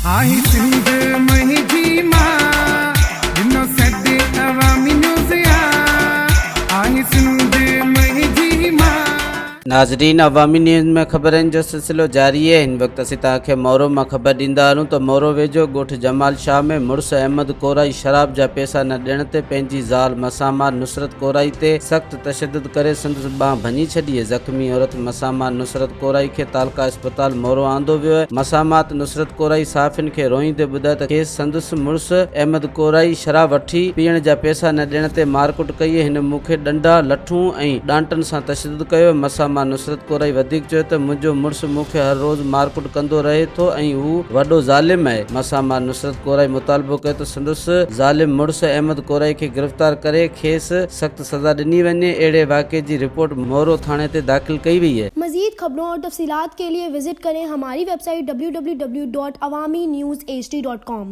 آهي سنڌ منهنجي مان، ڏنو سڏ عوامي نيوز آ، آهي سنڌ منهنجي مان. ناظرين عوامي نيوز ۾ خبرن جو سلسلو جاري آهي هن وقت اسين توهان کي مورو مان خبر ڏيندا هلون ته مورو ويجهو ڳوٺ جمال شاهه ۾ مڙس احمد ڪورائي شراب جا پئسا نه ڏيڻ تي پنهنجي زال مساما نصرت ڪورائي تي سخت تشدد ڪري سندس ٻانهن ڀڃي ڇڏي. زخمي عورت مسامات نصرت ڪورائي کي تعلقه اسپتال مورو آندو ويو. مسامات نصرت ڪورائي صحافين کي روئيندي ٻڌايو ته کيس سندس مڙس احمد ڪورائي شراب وٺي پيئڻ جا پئسا نه ڏيڻ تي مارڪٽ ڪئي، هن مون کي ڏنڊا، لٺون ۽ ڏانٽن سان تشدد ڪيو. مسامات نصرت ڪورائي وڌيڪ چيو ته منهنجو مڙس مون کي هر روز مارڪٽ ڪندو رهي ٿو ۽ هو وڏو ظالم آهي. مسامات نصرت ڪورائي مطالبو ڪيو ته سندس ظالم مڙس احمد ڪورائي کي گرفتار ڪري کيس سخت سزا ڏني وڃي، اهڙي واقعي جي رپورٽ مورو ٿاڻي تي داخل ڪئي وئي آهي. مزيد خبرون اور تفصيلات ڪي لئي وزٽ ڪرين هماري web site www.awamiNewsHD.com.